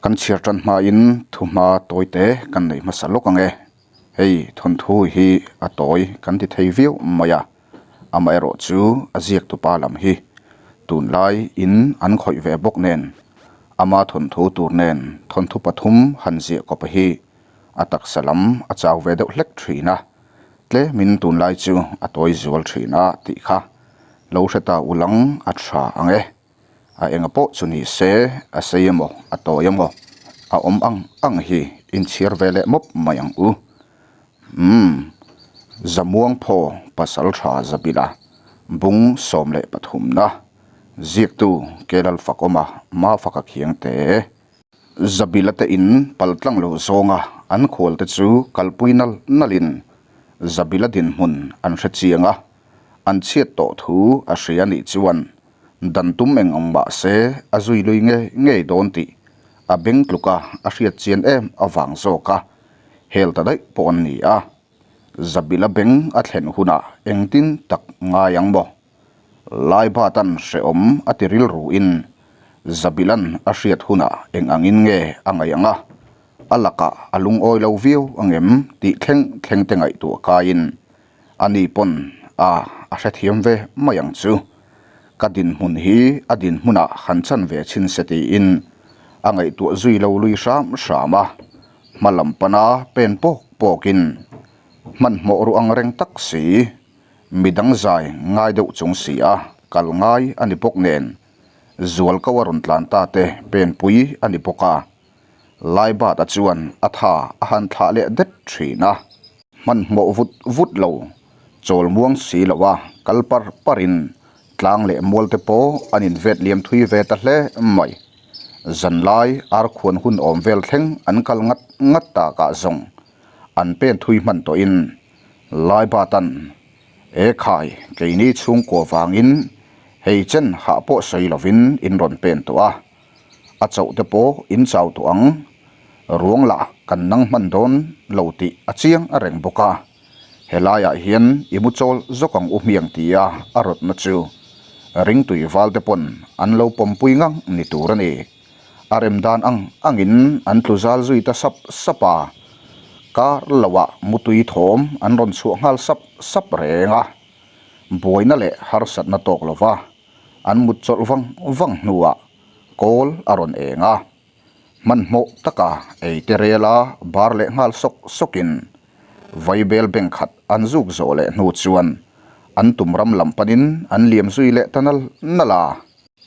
Kan chhiar tan hmain thuhma tawite kan nei hmasa lawk ang e. Hei thawnthu hi a tawi kan ti thei viau mai a, amaherawh chu a ziak tupa lam hi tunlai in an khawih ve bawk nen ama thawnthu tur nen thawnthu pathum han ziah kawp hi a taksa lam a chau ve deuh hlek thin a, tlemin tunlai chu a tawi zual thin a tih kha lo hre ta ulang a tha ang e. A enga pawh chu ni se, a sei emaw, a tawi emaw, a awm ang ang hi inchhir ve leh mawp mai ang u. Umm, Zamuang phaw pasal tha Zabila, bung 13 na, ziaktu Kelal Fakawma Mafaka Khiangte. Zabila te in pal tlang lo zawnga an khual te chu kalpui nal nalin Zabila dinhmun an hre chiang a, an chhiat tawh thu a hria nih chuan dan tum eng ang mah se a zui lui ngei ngei dawn tih a beng tluka a hriat chian em avang zawka hel ta daih pawh an ni a. Zabila beng a thlen hunah engtin tak ngai ang maw? Laibatan hrehawm a ti rilruin Zabilan a hriat hunah eng angin nge a ngaih ang a, a lakah a lungawi lo viau angem tih thleng thleng te ngaihtuah kaiin Ani pawn a a hrethiam ve mai ang chu. Ka dinhmun hi a dinhmunah han chan ve chhin se tiin a ngaihtuah zui lo lui hram hram a, hma lam pana pen pawk pawkin hmanhmawh ruh ang reng tak si, midang zai ngai deuh chung si a kal ngai a ni bawk nen zual ko a rawn tlan ta te penpui a ni bawk a. Laibata chuan a tha a han thlah leh det thin a. Hmanhmawh vut vut lo, chawl muang si lo a, kal par parin tlang leh mual te pawh an invet liam thui ve ta hle mai. Zanlai ar khuan hun awm vel thleng an kal ngat ngat takah zawng an pen thui hman tawhin Laibatan E khai, keini chhungkua vangin hei chen hah pawh sawi lovin in rawn pen tawh a. A chauh te pawh in chau tawh ang. Ruang lah kan nang hman dawn lo tih a chiang a reng bawk a. Helaiah hian i mu chawl zawk ang u hmiang tia a rawtna chu ringtui val te pawn an lo pawmpui ngang ni tur a ni. A rem dan ang angin an tlu zal zui ta sap sap a. Kar loah mutui thawm an rawn chhuah nghal sap sap reng a. Buaina leh harsatna tawk lova An mut chawlh vang vang hnuah kawl a rawn eng a, hmanhmawh taka ei te rela bar leh nghal sawk sawkin vaibel bank khat an zuk zawh leh hnu chuan an tum ram lam panin an liam zui leh ta nal nal a.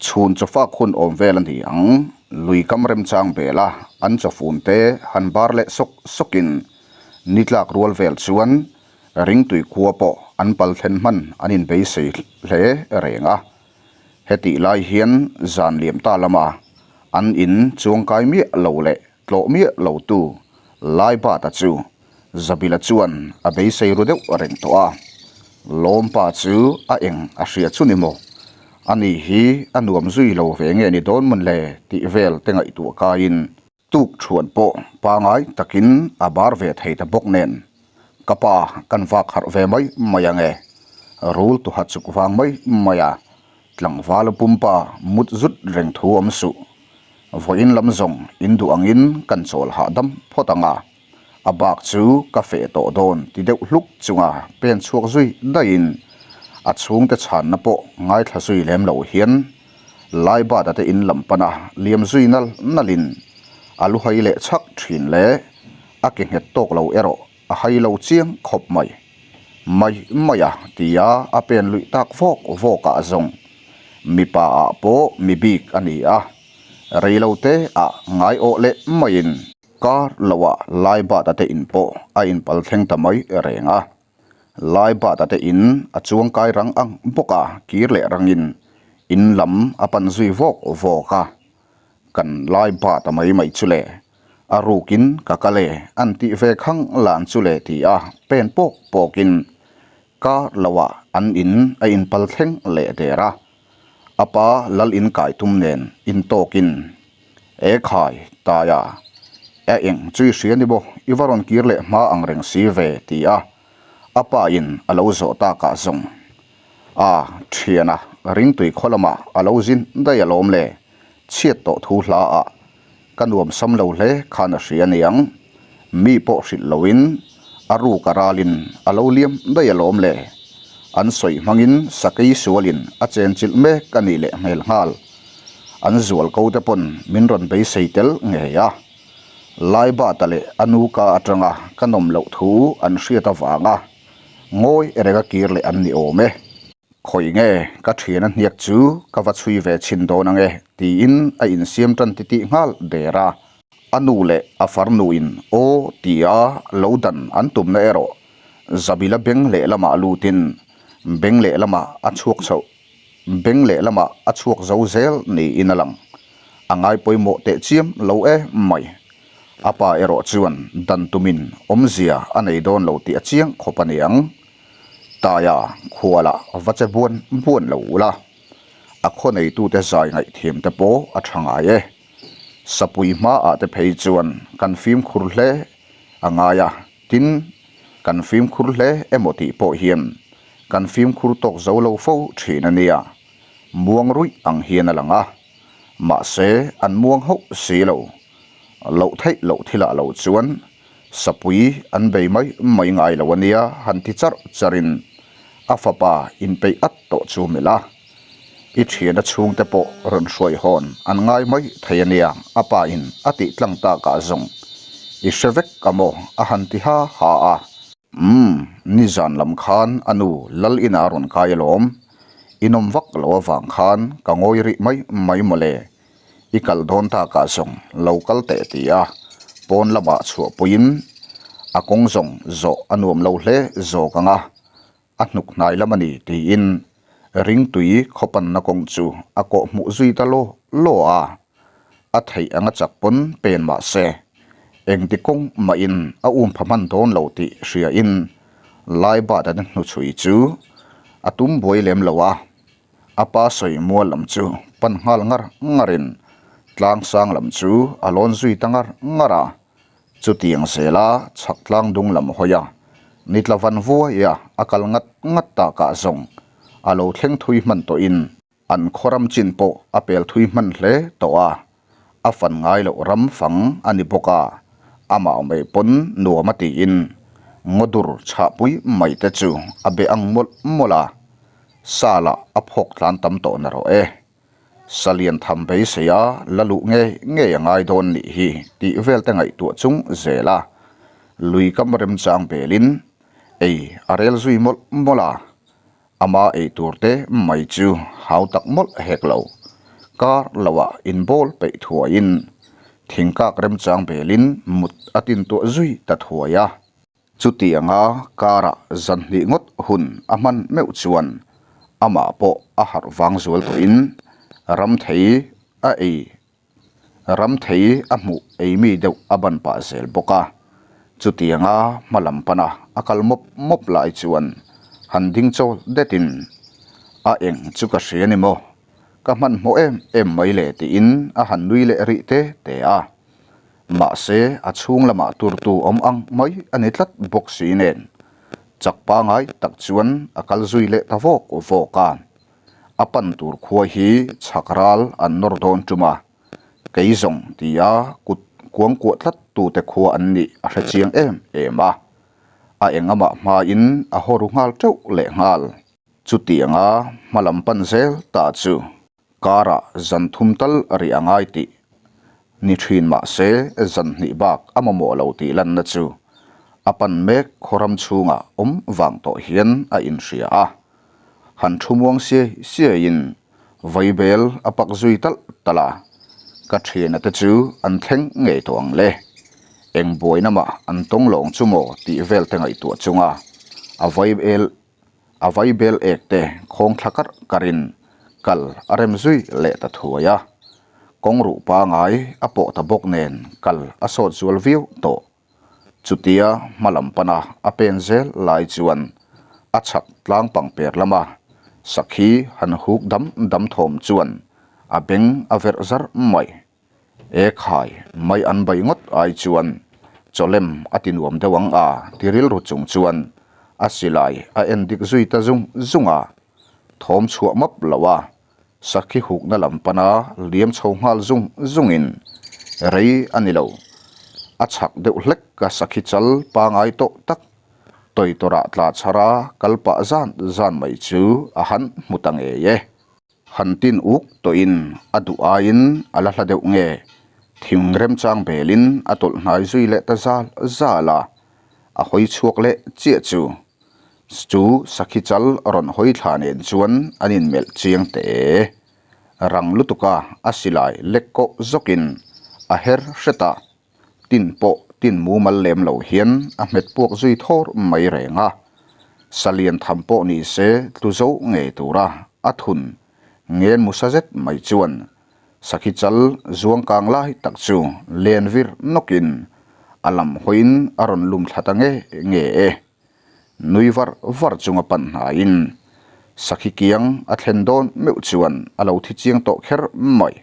Chhun chawfak hun awm vel a ni ang, lui kam remchang bela an chawfun te han bar leh sawk sawkin ni tlak rual vel chuan Ringtui khua pawh an pal thlen hman an inbeisei hle reng a. Hetih lai hian zan liam ta lama an in chuangkai miah lo leh tlawh miah lo tu Laibata chu Zabila chuan a beisei ru deuh reng tawh a. Lawmpa chu a eng a hria chu ni maw? Ani hi a nuam zui lo ve nge ni dawn mawn le tih vel te ngaihtuah kaiin Tuk thuan pawh pangai takin a bar ve thei ta bawk nen, ka pa kan vak harh ve mai mai ang e, rul tuha chuk vang mai mai a, tlangval pumpa mut zut reng thu awm suh. Vawiin lam zawng in duh angin kan chawl hahdam phawt ang a, a bak chu ka feh tawh dawn ti deuh hluk chunga pen chhuak zui daihin a chhungte chhanna pawh ngaithla zui lem lo hian Laibata te in lam pana liam zui nal nalin a lu hai leh chhak thin le a ke nghet tawk lo erawh a hai lo chiang khawp mai. Mai mai a tia a pen luih tak vawk vawk ah zawng mipa ah pawh mi bik a ni a, reilo te ah ngai awh leh maiin kar lo ah Laibata te in pawh a inpal thleng ta mai reng a. Laibata te in a chuang kai rang ang bawk a, kir leh rangin in lam a pan zui vawk vawk a. Kan Laibata mai mai chu le, a rukin ka kal e an tih ve khang lan chu le ti a pen pawk pawkin kar loah an in a inpal thleng leh der a. A pa lal in kai tum nen intawkin E khai, Taia, a eng chu i hria ni maw? I va rawn kir leh hma ang reng si ve, ti a a pa in a lo zawh takah zawng. A, thiana, ringtui khaw lamah a lo zin daih alawm le, chhiat tawh thu hla ah. Ka nuam sam lo hle khan a hria aniang. Mi pawh hrilh loin a ruk a ralin a lo liam daih alawm le. An sawi hmangin sakei sualin a chenchilh mek a nih leh hmel nghal. An zual ko te pawn min rawn beisei tel ngei a. Laibata leh a nu ka atanga ka nawm loh thu an hriat avanga ngawi renga kir leh an ni awm e. Khawi nge ka thian a hniak chu ka va chhui ve chhin dawn ange tiin a insiam tan titih nghal der a. A nu leh a farnuin aw tia lo dan an tumna erawh Zabila beng lehlamah lutin beng lehlamah a chhuak chhoh beng lehlamah a chhuak zo zel niin a lang. A ngai pawimawh teh chiam lo e mai. A pa erawh chuan dan tumin awmzia a nei dawn lo tih a chiang khawp a niang. Taia khualah va che buan buan lo ula, a khaw neitute zai ngaihthiam te pawh a tha ngai e. Sapui hmaah te phei chuan kan fimkhur hle a ngai a, tin, kan fimkhur hle emaw tih pawh hian kan fimkhur tawk zo lo fo thin a nia, muang ruih ang hian a lang a, mahse an muang hauh si lo, loh theih loh thilah lo chuan Sapui an bei mai mai ngai lo a nia han ti charh charhin a fapa inpeih at tawh chu melh a, I thiana chhungte pawh rawn hruai hawn an ngai mai thei a nia a pa in a tih tlang takah zawng i hre vek a maw a han ti ha ha a. Umm, nizan lam khan a nu lal inah a rawn kai alawm, inawm vak lo avang khan ka ngawi rih mai mai mawle. I kal dawn takah zawng lo kal teh ti a, pawn lamah chhuah puiin a kawng zawng zawh a nuam lo hle zawk ang a, a hnuk hnai lam a ni tiin ringtui khawpanna kawng chu a kawh hmuh zui ta law law a, a theih anga chak pawn pen mah se engti kawng mahin a um pha hman dawn lo tih hriain Laibat an hnuchhui chu a tum buai lem lo a. A pa sawi mual lam chu pan nghal ngar ngarin tlang sang lam chu a lawn zui ta ngar ngar a. Chutiang zela chhak tlang dung lam hawi a, nitla van vuai a a kal ngat ngat takah zawng a lo thleng thui hman tawhin an khawram chin pawh a pel thui hman hle tawh a, a fan ngai loh ram fang a ni bawk a, amah mai pawn nuam a tiin ngawdur chhahpui mai te chu a be ang mawlh mawlh a, sa lah a phawk tlan tam tawh na rawh e. Sa lian tham beisei a la luh ngei ngei a ngai dawn nih hi tih vel te ngaihtuah chung zel a, lui kam remchang belin ei a rel zui mawlh mawlh a. Ama ei tur te mai chu hau tak mawlh hek lo. Kar loah inbawl peih thuaiin thingkak remchang belin mut a tintuah zui ta thuai a. Chutianga karah zan hnih ngawt hun a hman meuh chuan amah pawh a harh vang zual tawhin ram thei a ei Ram thei a hmuh ei mi deuh a ban pah zel bawk a, chutianga hma lam pana a kal mawp mawp lai chuan han ding chawl detin, A eng chu ka hria ni maw? Ka hmanhmawh em em mai le tiin a han nui leh rih te te a. Mahse a chhung lamah turtu awm ang mai a ni tlat bawk si nen chak pangai tak chuan a kal zui leh ta vawk vawk a. A pan tur khua hi chhak ral an nawr dawn tum a, kei zawng tia kut kuang kuah tlat tute khua an nih a hre chiang em em a. A engamah hmain a haw ru nghal teuh leh nghal. Chutianga hma lam pan zel ta chu karah zan thum tal rih a ngai tih ni thin mah se zan hnih bak a mamawh lo tih lanna chu a pan mek khaw ram chhungah awm vang tawh hian a inhria a. Han thu muang siai siaiin vaibel a pak zui talh talh a, ka thiana te chu an thleng ngei tawh ang le. Eng buaina mah an tawng lawng chu maw tih vel te ngaihtuah chunga a vaibel a vaibel ek te khawng thla karh karhin kal a rem zui leh ta thuai a, kawng ruh pangai a pawh ta bawk nen kal a sawt zual viau tawh. Chutia hma lam pana a pen zel lai chuan a chhak tlang pang per lama sakhi han huk dam dam thawm chuan a beng a verh zar mai. E khai, mai an bai ngawt ai chuan chawlem a ti nuam deuh ang a ti rilru chung chuan a silai a en dik zui ta zung zung a, thawm chhuah map lo a. Sakhi hukna lam pana liam chho nghal zung zungin Rei a ni lo. A chhak deuh hlek ka sakhi chal pangai tawh tak tawitawrah tla chhara kal pah zan zan mai chu a han hmu ta ngei e. Han tin uk tawhin a duh aiin a la hla deuh nge thing remchang belin a tawlh hnai zui leh ta zal zal a, a hawi chhuak leh chiah chu. Chu sakhi chal rawn hawi thla nen chuan an inmelh chiang teh e. Rang lutuka a silai lek kawh zawkin a her hret a, tin pawh tin mumal lem lo hian a hmet puak zui thawr mai reng a. Salian tham pawh ni se tlu zo ngei tura a thun ngen musa zet mai chuan sakhi chal zuang kang lai tak chu len vir nawkin a lam hawiin a rawn lum thla ta nge nge e. Nui var var chunga pan hnaiin sakhi kiang a thlen dawn meuh chuan a lo thi chiang tawh kher mai.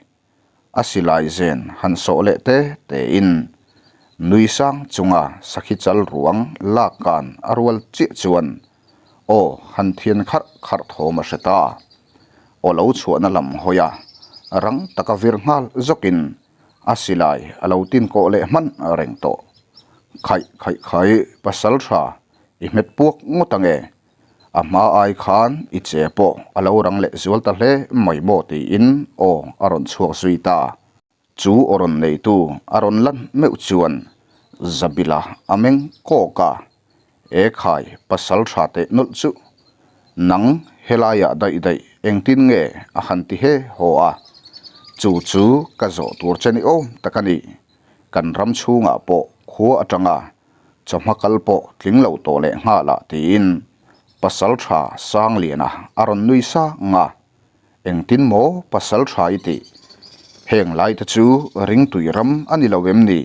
A silai zen han sawh leh te tein nui sang chunga sakhi chal ruang lak kan a rual chiah chuan aw han thian kharh kharh thawm a hre ta. Aw lo chhuahna lam hawi a, rang taka vir nghal zawkin a silai a lo tin kawh leh hman reng tawh. Khaih khaih khaih pasal tha i hmet puak ngawt ange. A hma ai khan i che pawh a lo rang leh zual ta hle mai maw tiin aw a rawn chhuak zui ta. Chu aw rawn neitu a rawn lan meuh chuan Zabila a meng kawk a, E khai pasal tha teh nawlh chu nang helaiah daih daih engtin nge a han ti he haw a, chu chu ka zawh tur che ni awm tak a ni. Kan ram chhungah pawh khua atanga Chawhma kal pawh tling lo tawh leh nghal ah tiin pasal tha Sangliana a rawn nui sang a, Engtin maw pasal tha i tih? Heng lai te chu ringtui ram a ni lo em ni?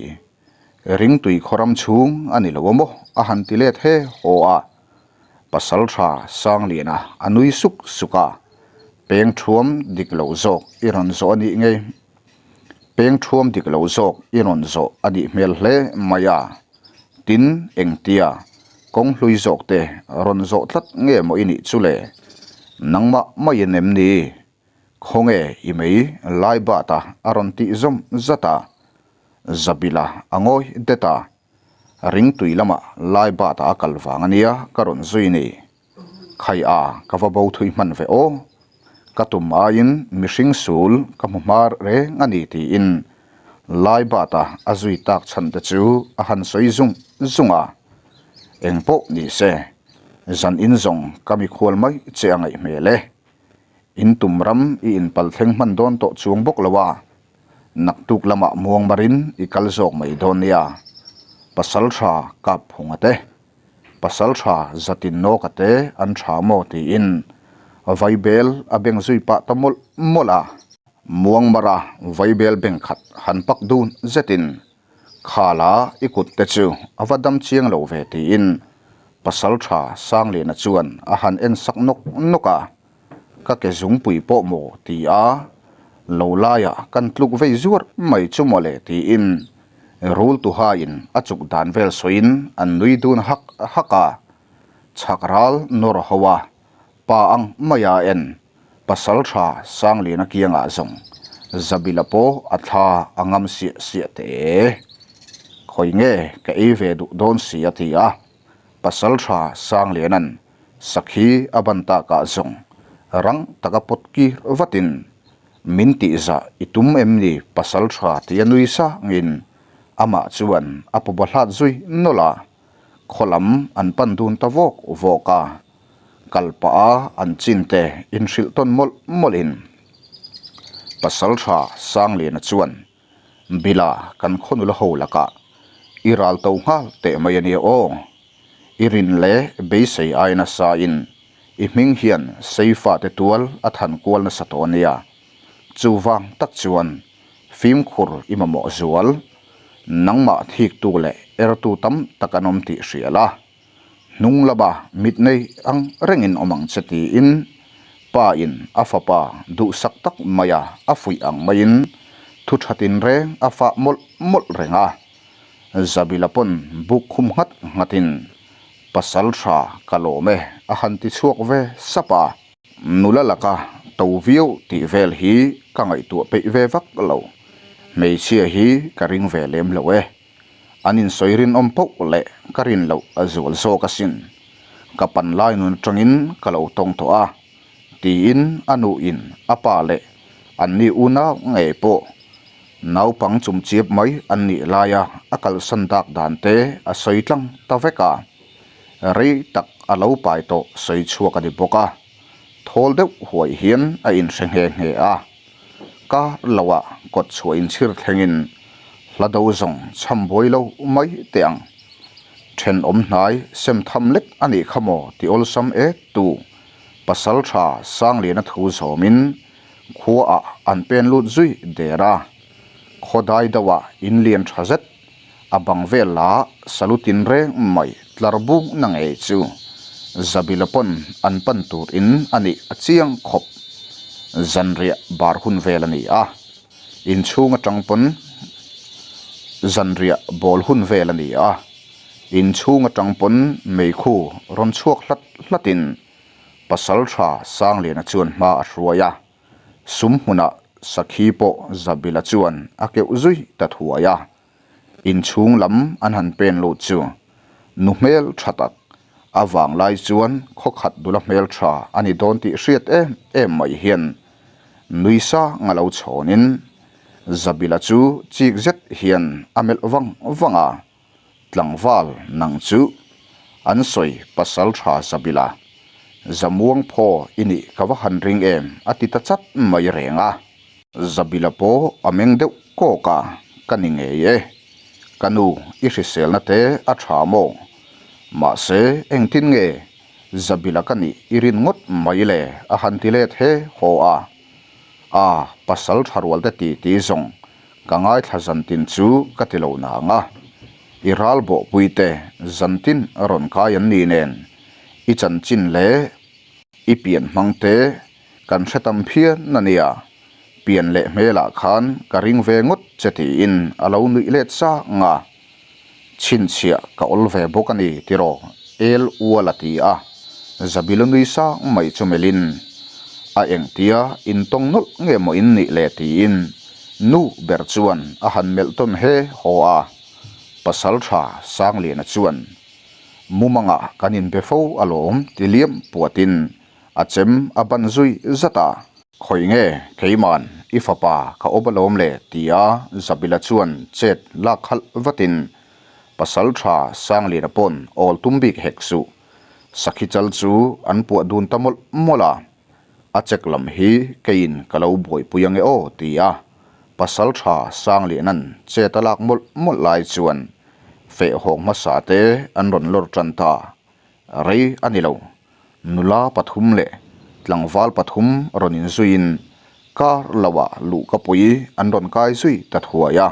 Ringtui khaw ram chhung a ni lo a maw? a han ti let he haw a. Pasal tha Sangliana a nui suk suk a, Peng thuam dik lo zawk i rawn zawh a nih ngei Peng thuam dik lo zawk i rawn zawh a nih hmel hle mai a, tin engtia kawng hlui zawk te rawn zawh tlat nge maw i nih chu le? Nangmah maiin em ni? Khawnge i mei lai bat a a rawn tih zawm zat a, Zabila a ngawi det a, ringtui lamah lai bat a a kal vang a nia ka rawn zui ni. Khai a, ka va bo thui hman ve aw. Ka tum aiin mihring sul ka hmu hma reng a ni tiin Laibata a zui tak chhan te chu a han sawi zung zung a. Eng pawh ni se, zan in zawng ka mikhual mai che a ngaih hmel e. In tum ram i inpal thleng hman dawn tawh chuang bawk lo a, naktuk lamah muangmarin i kal zawk mai dawn nia. Pasaltha Kapphunga te. Pasal tha zatin nawka te an tha maw tiin vaibel a beng zui pah ta mawlh mawlh a. Muangmara vaibel beng khat han pak dun zetin Khala i kut te chu a va dam chiang lo ve tiin pasal tha Sangliana chuan a han en sak nawk nawk a. Ka ke zungpui pawh maw ti a, lo laiah kan tluk vei zuar mai chu mawle tiin rul tuhain a chuk dan vel sawiin an nui dun hak hak a, chhak ral nawr ho a, pa ang maia en pasal tha Sangliana kiangah zawng Zabila pawh a thla a ngam siah siah teh e. Khawi nge ka ei ve duh dawn si a ti a, pasal tha Sangliana'n Sakhi a ban takah zawng rang taka pawt kir vatin, Min tihzah i tum em ni pasal tha tia nui sangin amah chuan a pawba hlat zui nawlh a, khaw lam an pan dun ta vawk vawk a, kal pah a an chin te inhrilh tawn mawlh mawlhin pasal tha Sangliana chuan Bila kan khaw nula ho lakah i ral to nghal teh mai a nia aw. I rin leh beisei ai nasa in i hming hian Seifa te tual a than kual nasa tawh a nia. Chuvang tak chuan fimkhur i mamawh zual, nangmah thiktu leh ertu tam tak an awm tih hria la. Hnung lama mit nei ang rengin awm ang che tiin pa in a fapa duhsak tak maia a fuih ang maiin thu tha tinreng a fah mawlh mawlh reng a. Zabila pawn buk khum nghat nghatin pasal tha ka lawm e a han ti chhuak ve sap a. Nula laka to viau tih vel hi ka ngaihtuah peih ve vak lo. Hmeichhia hi ka ring ve lem lo e. An insawi rinawm poh leh ka rin loh a zual zawk asin. Ka pan lai nun atangin ka lo tawng tawh a, tiin a nuin a pa leh anni unau ngei pawh naupang chumchiap mai an nih laia a kalsan dak dan te a sawi tlang ta vek a. Rei tak a lo pai tawh sawi chhuak a ni bawk a, thawl deuh huai hian a inhre nghe nghe a. Kar loah kawt chhuah inchhir thlengin hla do zawng chham buai lo mai teh ang. Thenawm hnai sem tham lek a nih kha maw ti awlsam et tu pasal tha Sangliana thu zawmin khuaah an pen lut zui der a. Khawdai deuhah in lian tha zet a bang vel lah salu tin reng mai tlar bung na ngei chu Zabila pawn an pan tur in a nih a chiang khawp. Zanriah bar hun vel a ni a, inchhung atang pawn zanriah bawl hun vel a ni a, inchhung atang pawn meikhu rawn chhuak hlat hlat in Pasaltha Sangliana chuan hma a hruai a. Sum hmunah sakhi pawh Zabila chuan a keuh zui ta thuai a, inchhung lam an han pen lut chu nu hmel tha tak a vanglai chuan khawkhat nula hmel tha a ni dawn tih hriat em em mai hian nui sang a lo chhawnin Zabila chu chik zet hian a melh vang vang a. Tlangval nang chu an sawi pasal tha Zabila, Zamuang phaw i nih ka va han ring em a ti ta chat mai reng a. Zabila pawh a meng deuh kawk a, ka ni ngei e. Ka nu i hriselna te a tha maw? Mahse engtin nge Zabila ka nih i rin ngawt mai le a han ti let he haw a. A pasal tha rual te ti ti zawng Ka ngaithla zantin chu ka ti lo nang a, i ral bawhpuite zantin rawn kai an ni nen, i chanchin leh i pian hmangte kan hre tam phian a nia, pian leh hmelah khan ka ring ve ngawt che tiin a lo nuih let sang a, chhinchhiah ka awl ve bawk a ni tiraw El ual a ti a, Zabila nui sang mai chu melhin a engtia intawng nawlh nge maw in nih le tiin Nu ber chuan a han melh tawn he haw a, pasal tha Sangliana chuan, Mumangah kan inbe fo alawm ti liam puatin a chem a ban zui zat a. Khawi nge keiman i fapa ka awp alawm le tia Zabila chuan chet lak khalh vatin pasal tha Sangliana pawn awl tum bik hek suh. Sakhi chal chu an puah dun ta mawlh mawlh a. A check lam hi keiin ka lo buaipui ange aw ti a, pasal tha Sangliana'n chet a lak mawlh mawlh lai chuan feh hawng hmasa te an rawn lawr tan ta. Rei a ni lo, nula pathum leh tlangval pathum rawn inzuiin kar loah luhkapui an rawn kai zui ta thuai a,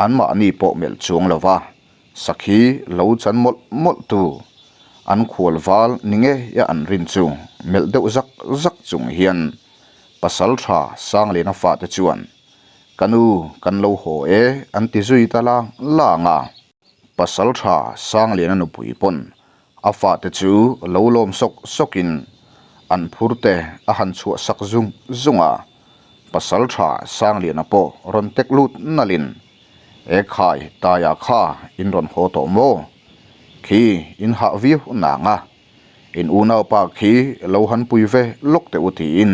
anmahni pawh melh chuang lova Sakhi lo chan mawlh mawlh tu an khual val ni ngei a an rin chu melh deuh zak zak chung hian pasal tha Sangliana fate chuan Ka nu kan lo haw e an ti zui ta lang lang a. Pasal tha Sangliana nupui pawn a fate chu lo lawm sawk sawkin an phur te a han chhuah sak zung zung a, pasal tha Sangliana pawh rawn tek lut nalhin E khai, Taia kha in rawn haw tawh maw? Khi in hah viau nang a, in unaupa khi lo han pui ve lawk teh u tiin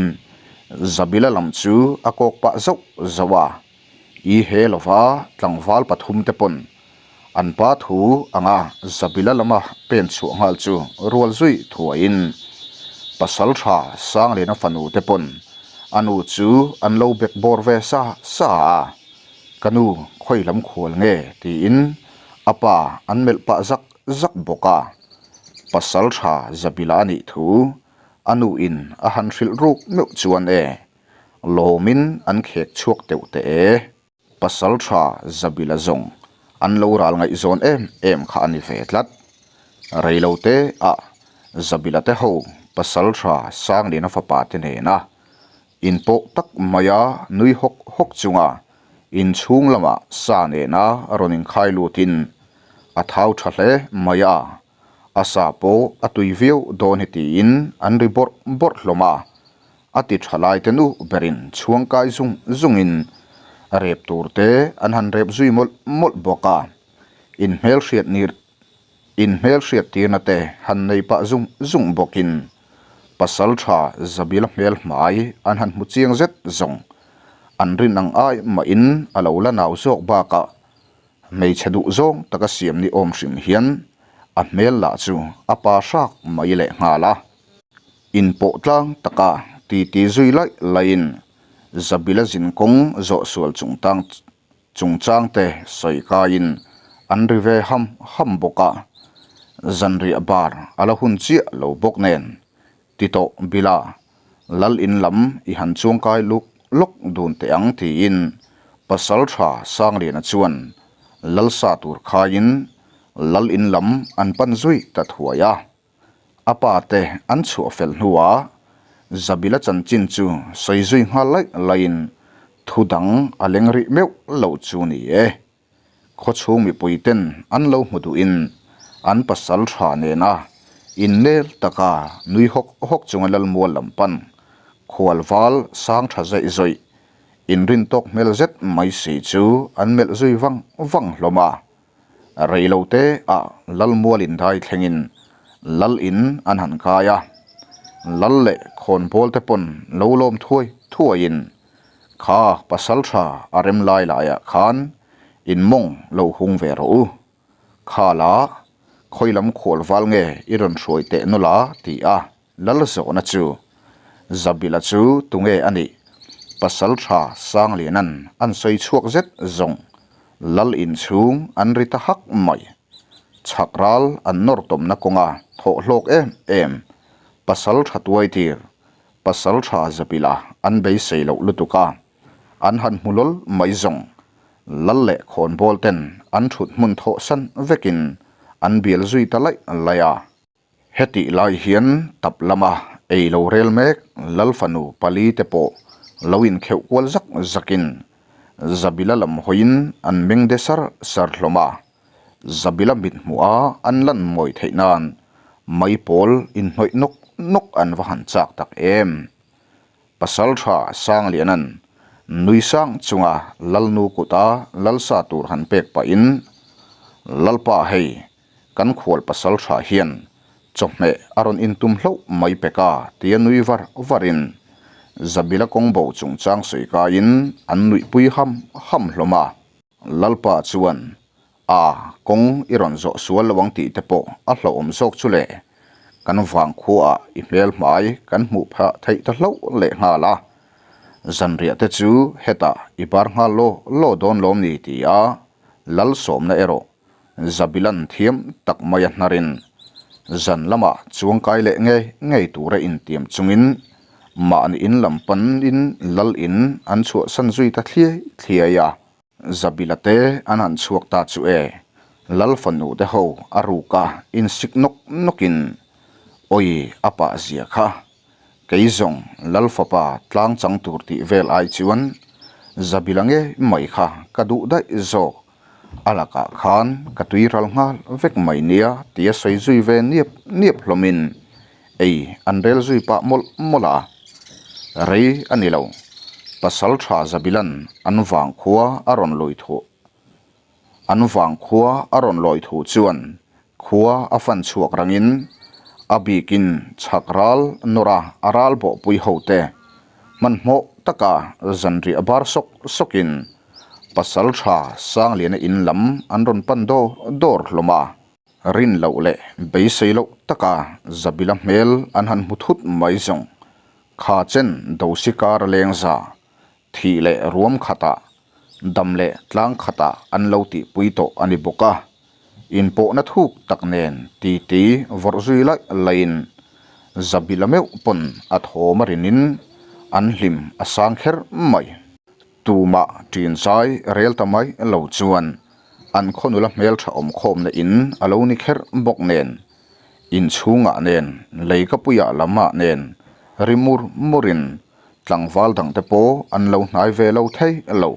Zabila lam chu a kawk pah zauh zauh a. I he lova tlangval pathum te pawn an pa thu anga Zabila lama pen chhuah nghal chu rual zui thuaiin pasal tha Sangliana fanu te pawn a nu chu an lo bek bawr ve sa sa a. Ka nu khawi lam khual nge? tiin a pa an melh pah zak zak bawk a. Pasal tha Zabila a nih thu a nu in a han hrilh ruk meuh chuan e, lawmin an khek chhuak teuh teh e. Pasal tha Zabila zawng an lo ral ngaihzawn em em kha a ni ve tlat. Reilote ah Zabila te ho pasal tha Sangliana fapa te nena Inpawh tak maia nui hawk hawk chunga inchhung lamah sa nena rawn inkhai lutin a thau tha hle mai a, a sa pawh a tui viau dawn hi tiin an ri bawrh bawrh hlawm a, a ti tha lai te nu berin chhuang kai zung zungin Rep tur te an han rep zui mawlh mawlh bawk a, inhmelhriat nir inhmelhriat tirna te han nei pah zung zung bawkin Pasaltha Zabila hmel hmai an han hmu chiang zet zawng. An rin ang ai mahin a lo la nau zawk bakah hmeichhe duh zawng taka siam ni awm hrim hian a hmel lah chu a pa hrak mai leh nghal a. Inpawh tlang taka titi zui laih laihin Zabila zinkawng zawh sual chungtang chungchang te sawi kaiin an ri ve ham ham bawk a, zanriah bar a la hun chiah lo bawk nen ti tawh bila lal in lam i han chuangkai luk lawk dun teh ang tiin pasal tha Sangliana chuan lal sa tur khaiin lal in lam an pan zui ta thuai a. A pa te an chhuah fel hnuah Zabila chanchin chu sawi zui nghal laih laihin thu dang a leng rih meuh lo chu ni e. Khawchhung mipui ten an lo hmu duhin an pasal tha nena innel taka nui hawk hawk chunga Lalmual lam pan khual val sang tha zaih zawih inrin tawk hmel zet mai si chu an melh zui vang vang hlawm a. Rei lo te ah lal mual in dai thlengin lal in an han kai a, lal leh khawnbawl te pawn lo lawm thuai thuai in kha pasal tha a rem lai lai ah khan in mawng lo hung ve rawh u, kha la khawi lam khual val nge i rawn hruai teh nawlh a ti a lal zawhna chu Zabila chu tunge a nih? Pasal tha Sanglianan an sawi chhuak zet zawng Lal inchhung an ri ta hak mai. Chhak ral an nawr tawmna kawnga thawh hlawk em em. Pasal tha tuai tir, pasal tha Zabila an beisei loh lutuk a, an han hmu lawl mai zawng. Lal leh khawnbawl ten an thut hmun thawh san vekin an bial zui ta laih laih a. Hetih lai hian tap lama ei lo rel mek Lal fanu pali te pawh lo inkheuh kual zak zakin Zabila lam hawiin an meng de sar sar hlawm a. Zabila mit hmuh a an lan mawi theih nan mai pawl inhnawih nawk nawk an va han chak tak em. Pasaltha Sanglianan nui sang chunga Lalnu kuta Lalsa tur han pek pahin Lalpa hei Kan khual pasal tha hian chawhmeh a rawn intum hlauh mai pek a tia nui var varin Zabila kawng bo chungchang sawi kaiin an nuihpui ham ham hlawm a. Lalpa chuan, A, kawng i rawn zawh sual lo ang tih te pawh a hlauhawm zawk chu le, kan vangkhuaah i hmel hmai kan hmuh phah theih ta hlauh leh nghal a, zanriah te chu hetah i bar nghal law law dawn lawm ni tia Lalsawmna erawh Zabilan thiam tak mai a hnarin zan lamah chuangkai leh ngei ngei tura intiam chungin mahni in lam panin lal in an chhuahsan zui ta thliai thliai a. Zabila te an han chhuak ta chu e, lal fanu te ho a ruka insik nawk nawkin awi a pah zia kha Kei zawng Lal fapa tlang chang tur tih vel ai chuan Zabila nge mai kha ka duh daih zawk. A lakah khan ka tui ral nghal vek mai nia tia sawi zui ve niap niap hlawmin ei an rel zui pah mawlh mawlh a. Rei a ni lo, Pasal tha Zabilan an vang khua a rawn lui thuah. An vang khua a rawn lawi thu chuan khua a fan chhuak rangin a bikin chhak ral nawra a ral bawhpui hote hmanhmawh taka zanriah bar sawk sawkin pasal tha Sangliana in lam an rawn pan dawr dawr hlawm a. Rin loh leh beisei loh taka Zabila hmel an han hmu thut mai zawng kha chen Dosikar lengza thih leh ruam khatah, dam leh tlang khatah an lo tihpui tawh a ni bawk a. Inpawhna thuk tak nen titi vawrh zui laih laihin Zabila meuh pawn a thawm a rinin an hlim a sang kher mai. Tumah ṭin zai rel ta mai lo chuan an khawnula hmelṭha awmkhawmna in a lo ni kher bawk nen inchhungah nen leikapuiah lamah nen ri mur murin Tlangval dangte pawh an lo hnai ve lo thei lo.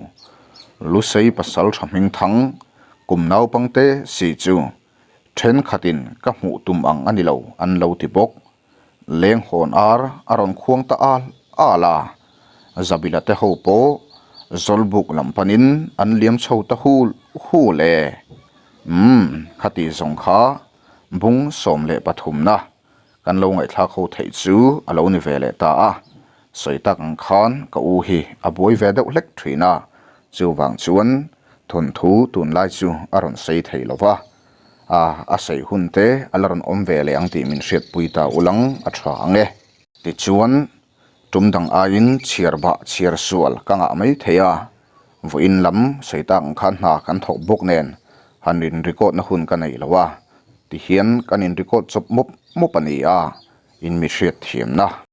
Lusei pasal tha hming thang kum naupangte si chu thenkhatin ka hmuh tum ang a ni lo an lo ti bawk. Lenghawn ar a rawn khuang ta al al a, Zabila te ho pawh Zawlbuk lam panin an liam chho ta hul hul e. Umm, khati zawng kha bung 13 na kan lo ngaihthlak ho theih chu a lo ni ve leh ta a. Sawi tak ang khan ka u hi a buai ve deuh hlek thin a, chuvang chuan thawnthu tunlai chu a rawn sei thei lo va. A, a sawi hun te a la rawn awm ve leh ang tih min hriatpui ta ulang a tha ang e. Tichuan, tum dang aiin chhiar bah chhiar sual ka ngah mai thei a, vawiin lam sawi tak ang khan hna kan thawk bawk nen han in record na hun ka nei lo a, tihian kan in record chawp mawp mawp a ni a, in mi hriat thiamna.